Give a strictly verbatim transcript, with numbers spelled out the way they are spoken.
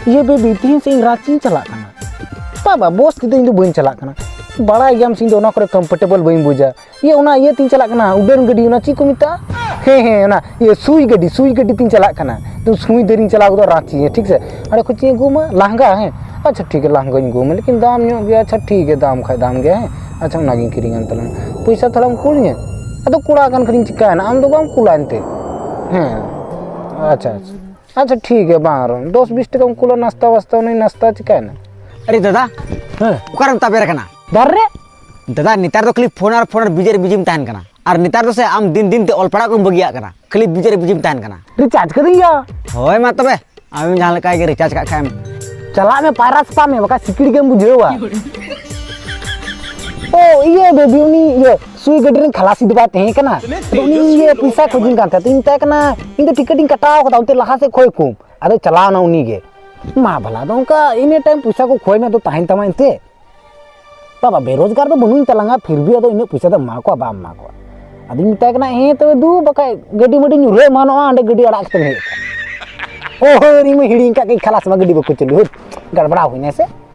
ᱤᱭᱟᱹ ᱵᱮᱵᱤ, ᱛᱤᱦᱤᱧ ᱥᱮ ᱤᱧ ᱨᱟᱸᱪᱤᱧ ᱪᱟᱞᱟᱜ ᱠᱟᱱᱟ᱾ ᱵᱟᱵᱟ, ᱵᱚᱥ ᱛᱮᱫᱚ ᱤᱧ ᱫᱚ ᱵᱟᱹᱧ ᱪᱟᱞᱟᱜ ᱠᱟᱱᱟ᱾ ᱵᱟᱲᱟᱭ ᱜᱮᱭᱟᱢ ᱥᱮ ᱤᱧ ᱫᱚ ᱚᱱᱟ ᱠᱚᱨᱮ ᱠᱚᱢᱯᱷᱚᱨᱴᱮᱵᱚᱞ ᱵᱟᱹᱧ ᱵᱩᱡᱟ᱾ ᱤᱭᱟᱹ, ᱚᱱᱟ ᱤᱭᱟᱹ ᱛᱤᱧ ᱪᱟᱞᱟᱜ ᱠᱟᱱᱟ, ᱩᱰᱟᱹᱱ ᱜᱟᱹᱰᱤ, ᱚᱱᱟ ᱪᱮᱫ ᱠᱚ ᱢᱮᱛᱟᱜᱼᱟ? ᱦᱮᱸ, ᱦᱮᱸ, ᱚᱱᱟ ᱤᱭᱟᱹ ᱥᱩᱭ ᱜᱟᱹᱰᱤ, ᱥᱩᱭ ᱜᱟᱹᱰᱤ ᱛᱤᱧ ᱪᱟᱞᱟᱜ ᱠᱟᱱᱟ᱾ ᱛᱚ ᱥᱩᱭ ᱫᱟᱹᱨᱤᱧ ᱪᱟᱞᱟᱣ ᱜᱚᱫᱚᱜᱼᱟ ᱨᱟᱸᱪᱤ, ᱦᱮᱸ, ᱴᱷᱤᱠ ᱥᱮ? ᱟᱨ ᱠᱷᱚᱡ ᱪᱮᱫ ᱤᱧ ᱟᱹᱜᱩᱣᱟᱢᱟ? ᱞᱟᱸᱜᱟ, ᱦᱮᱸ? ᱟᱪᱪᱷᱟ, ᱴᱷᱤᱠ ᱜᱮᱭᱟ, ᱞᱟᱸᱜᱟᱧ ᱟᱹᱜᱩᱣᱟᱢᱟ, ᱞᱮᱠᱤᱱ ᱫᱟᱢ ᱧᱚᱜ ᱜᱮᱭᱟ᱾ ᱟᱪᱪᱷᱟ, ᱴᱷᱤᱠ ᱜᱮᱭᱟ, ᱫᱟᱢ ᱠᱷᱟᱡ ᱫᱟᱢ ᱜᱮᱭᱟ, ᱦᱮᱸ? ᱟᱪᱪᱷᱟ, ᱚᱱᱟᱜᱤᱧ ᱠᱤᱨᱤᱧᱟᱢ ᱛᱟᱞᱟᱝ᱾ ᱯᱚᱭᱥᱟ ᱛᱷᱚᱲᱟᱢ ᱠᱩᱞ ᱧᱟ᱾ ᱟᱫᱚ ᱠᱚᱲᱟ ᱠᱟᱱ ᱠᱷᱟᱱᱤᱧ ᱪᱤᱠᱟᱭᱮᱱᱟ? ᱟᱢ ᱫᱚ ᱵᱟᱢ ᱠᱩᱞᱟ ᱮᱱᱛᱮ᱾ ᱦᱮᱸ, ᱟᱪᱪᱷᱟ, ᱟᱪᱪᱷᱟ᱾ ᱟᱪᱪᱷᱟ, ᱴᱷᱤᱠ ᱜᱮᱭᱟ, ᱵᱟᱝ ᱨᱮᱦᱚᱸ ᱫᱚᱥ ᱵᱤᱥ ᱴᱟᱠᱟᱢ ᱠᱩᱞᱟ, ᱱᱟᱥᱛᱟ ᱵᱟᱥᱛᱟ, ᱩᱱᱤ ᱱᱟᱥᱛᱟ ᱪᱤᱠᱟᱭᱮᱱᱟ? ᱟᱨᱮ ᱫᱟᱫᱟ, ᱦᱮᱸ᱾ ᱚᱠᱟᱨᱮᱢ ᱛᱟᱵᱮᱨ ᱠᱟᱱᱟ? ᱫᱟᱨ ᱨᱮ? ᱫᱟᱫᱟ, ᱱᱮᱛᱟᱨ ᱫᱚ ᱠᱷᱟᱹᱞᱤ ᱯᱷᱳᱱ ᱟᱨ ᱯᱷᱳᱱ ᱟᱨ ᱵᱤᱡᱤ ᱨᱮ ᱵᱤᱡᱤᱢ ᱛᱟᱦᱮᱱ ᱠᱟᱱᱟ᱾ ᱟᱨ ᱱᱮᱛᱟᱨ ᱫᱚ ᱥᱮ ᱟᱢ ᱫᱤᱱ ᱫᱤᱱ ᱛᱮ ᱚᱞ ᱯᱟᱲᱦᱟᱜ ᱠᱚᱢ ᱵᱟᱹᱜᱤᱭᱟᱜ ᱠᱟᱱᱟ, ᱠᱷᱟᱹᱞᱤ ᱵᱤᱡᱤ ᱨᱮ ᱵᱤᱡᱤᱢ ᱛᱟᱦᱮᱱ ᱠᱟᱱᱟ᱾ ᱨᱤᱪᱟᱨᱡᱽ ᱠᱟᱹᱫᱟᱹᱧ ᱭᱟ᱾ ᱦᱳᱭ ᱢᱟ ᱛᱚᱵᱮ, ᱟᱢᱮᱢ ᱡᱟᱦᱟᱸ ᱞᱮᱠᱟ ᱜᱮ ᱨᱤᱪᱟᱨᱡᱽ ᱠᱟᱜ ᱠᱷᱟᱱ᱾ ᱪᱟᱞᱟᱜ ᱢᱮ, ᱯᱟᱭᱨᱟ ᱥᱟᱯᱟᱜ ᱢᱮ, ᱵᱟᱠᱷᱟᱡ ᱥᱤᱠᱲᱤ ᱜᱮᱢ ᱵᱩᱡᱷᱟᱹᱣᱟ᱾ ᱳ ᱤᱭᱟᱹ ᱵᱮᱵᱤ, ᱩᱱᱤ ᱤᱭᱟᱹ ᱥᱩᱭ ᱜᱟᱹᱰᱤ ᱨᱮᱱ ᱠᱷᱟᱞᱟᱥᱤ ᱫᱚ ᱵᱟᱭ ᱛᱟᱦᱮᱸ ᱠᱟᱱᱟ᱾ ᱟᱫᱚ ᱩᱱᱤ ᱤᱭᱟᱹ ᱯᱚᱭᱥᱟ ᱠᱷᱚᱡᱤᱧ ᱠᱟᱱ ᱛᱟᱦᱮᱸᱫ, ᱤᱧ ᱢᱮᱛᱟᱭ ᱠᱟᱱᱟ, ᱤᱧ ᱫᱚ ᱴᱤᱠᱤᱴ ᱤᱧ ᱠᱟᱴᱟᱣ ᱠᱟᱫᱟ, ᱚᱱᱛᱮ ᱞᱟᱦᱟ ᱥᱮᱫ ᱠᱷᱚᱡ ᱠᱚᱢ᱾ ᱟᱫᱚ ᱪᱟᱞᱟᱣ ᱮᱱᱟ ᱩᱱᱤ ᱜᱮ᱾ ᱢᱟ ᱵᱷᱟᱞᱟ, ᱟᱫᱚ ᱚᱱᱠᱟ ᱤᱱᱟᱹ ᱴᱟᱭᱤᱢ ᱯᱚᱭᱥᱟ ᱠᱚ ᱠᱷᱚᱭ ᱢᱮ, ᱟᱫᱚ ᱛᱟᱦᱮᱱ ᱛᱟᱢᱟ ᱮᱱᱛᱮ᱾ ᱵᱟᱵᱟ, ᱵᱮᱨᱳᱡᱽᱜᱟᱨ ᱫᱚ ᱵᱟᱹᱱᱩᱧ ᱛᱟᱞᱟᱝᱟ, ᱯᱷᱤᱨ ᱵᱷᱤ ᱟᱫᱚ ᱤᱱᱟᱹᱜ ᱯᱚᱭᱥᱟ ᱫᱚ ᱮᱢᱟ ᱠᱚᱣᱟ, ᱵᱟᱢ ᱮᱢᱟ ᱠᱚᱣᱟ? ᱟᱫᱚᱧ ᱢᱮᱛᱟᱭ ᱠᱟᱱᱟ, ᱦᱮᱸ ᱛᱚᱵᱮ ᱫᱩ, ᱵᱟᱠᱷᱟᱡ ᱜᱟᱹᱰᱤ ᱢᱟᱹᱰᱤ ᱧᱩᱨᱦᱟᱹ ᱮᱢᱟᱱᱚᱜᱼᱟ, ᱚᱸᱰᱮ ᱜᱟᱹᱰᱤ ᱟᱲᱟᱜ ᱠᱟᱛᱮ ᱦᱮᱡ ᱠᱚᱜᱼᱟ᱾ ᱳ ᱦᱳᱭ, ᱤᱧ ᱢᱟ ᱦᱤᱲᱤᱧ ᱠᱟᱜ ᱜᱤᱧ, ᱠᱷᱟᱞᱟᱥ ᱢᱟ ᱜᱟᱹᱰᱤ ᱵᱟᱠᱚ ᱪᱟᱹᱞᱩ, ᱦᱟᱹᱴ, ᱜᱟᱲᱵᱟᱲᱟᱣ ᱦᱩᱭᱱᱟ ᱥᱮ᱾